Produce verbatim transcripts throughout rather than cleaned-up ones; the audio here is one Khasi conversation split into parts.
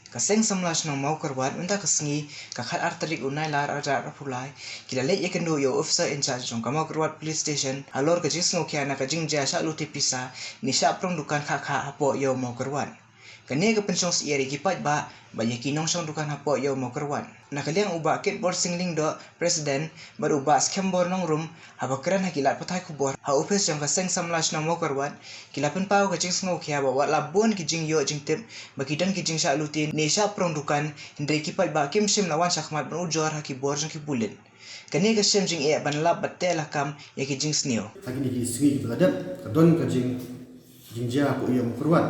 Ka Seng Samla Shnong Mawkyrwat mynta ka sngi ka khatar tarik u Nailar arhajar arphew lai ki la leit ïakynduh ïa u officer in charge jong ka Mawkyrwat Police Station halor ka jingsngewkhia na ka jingjia shah lute pisa ne shah prong dukan khah khah hapoh ïew Mawkyrwat. Kane ka pynshong syier ïa ki paidbah bad ïa ki nongshong dukan hapoh ïew Mawkyrwat. Na ka liang u Bah Kitbor Singh Lyngdoh, President, bad u Bah Skembor Nongrum, haba kren ha ki lad pathai khubor ha ophis jong ka Seng Samla Shnong Mawkyrwat, ki la pynpaw ka jingsngewkhia ba wat la bun ki jingïoh jingtip ba ki don ki jingshah lute ne shah prong dukan, hynrei ki paidbah kim shym la wan shakhmat ban ujor ha ki bor jong ki pulit. Kane ka shem jingeh ban lap bad teh lakam ïa ki jingsniew. Ha kine ki sngi kiba la dep ka don ka jing jingjia hapoh ïew Mawkyrwat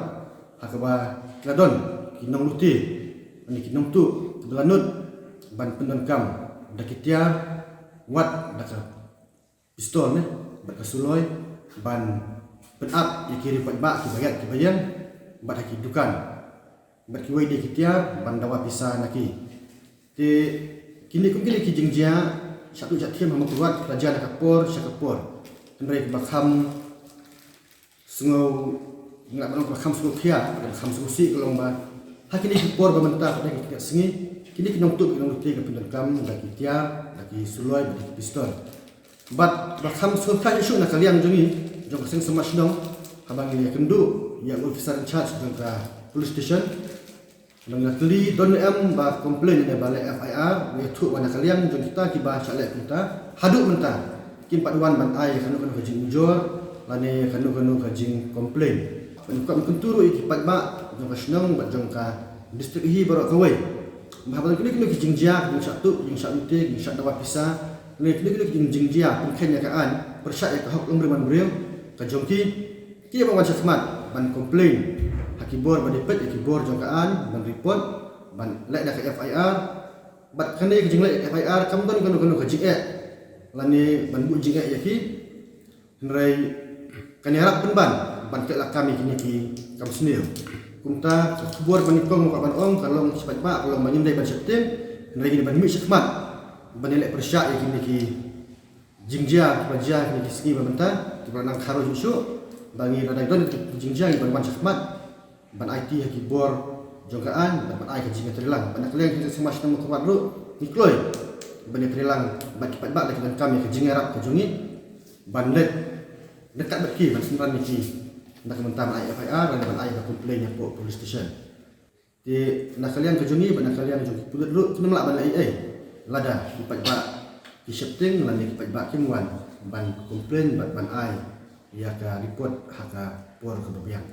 ha kaba ki la don ki nonglute ne ki nongtuh kiba la nud ban pyndonkam da ki tiar wat da ka pistol ne bad ka suloi ban pynap ïa ki riewpaidbah kiba ïaid kiba ïeng bad ha ki dukan bad kiwei de ki tiar ban dawa pisa na ki. Te kine kum kine ki jingjia shah tuh shah thiam ha Mawkyrwat ki la jia na ka por sha ka por. Hynrei kaba kham sngew, nga ban ong kaba kham sngewkhia, kaba kham sngewsih ka long ba ha kine ki por ba mynta, ha kine ki sngi, kine ki nongtuh ki nonglute ki pyndonkam da ki tiar, da ki suloi, da ki pistol. Bad ba kham sngewkhia shuh na ka liang jong ngi, jong ka Seng Samla Shnong, haba ngi ïakynduh ïa u officer in charge jong ka police station, ngi la kylli don ne em ba complain ne ba leh F I R, ngi ïathuh ba na ka liang jong kita kiba shah leh kumta haduh mynta kim pat wan ban ai kano kano ka jingujor lane kano kano ka jingcomplain. Bad ngi kwah ban kyntu ruh ïa ki paidbah jong ka shnong bad jong ka district hi baroh kawei, ba haba don kino kino ki jingjia, ki jingshah tuh, ki jingshah lute, ki jingshah dawa pisa, lane kino kino ki jingjia pynkheiñ ïa ka aiñ, pyrshah ïa ka hok longbriew manbriew ka jong ki, ki ïa ba wan shakhmat ban complain ha ki bor ba dei peit ïa ki bor jong ka aiñ, ban report, ban leh da ka F I R. Bad kane ka jingleh F I R kam don kano kano ka jingeh lane ban buh jingeh ïa ki. Hynrei kan ïarap pynban ban teh lakam ïa kine ki kam sniew. Kumta ka khubor ba nyngkong nga kwah ban ong ka long, sha paidbah, ka long ba ngim dei ban sheptieng, hynrei ngin ban mih shakhmat ban ïaleh pyrshah ïa kine ki jingjia kiba jia ha kine ki sngi ba mynta, kiba la nang kharoi shuh shuh. Ba ngi lada don ki jingjia ngi ban wan shakhmat ban aiti ha ki bor jong ka aiñ, ban ai ka jingïatreilang. Bad na ka liang ka Seng Samla Shnong Mawkyrwat ruh ngi kloi ban ïatreilang bad ki paidbah lada ki donkam ïa ka jingïarap ka jong ngi ban leit ryngkat bad ki, ban synran ïa ki na ka bynta ban ai F I R lane ban ai ka complain hapoh police station. Te na ka liang ka jong ngi bad na ka liang jong ki pulit ruh kim lah ban leh ei ei lada ki paidbah ki sheptieng lane ki paidbah kim wan ban complain bad ban ai ïa ka report ha ka por kaba biang.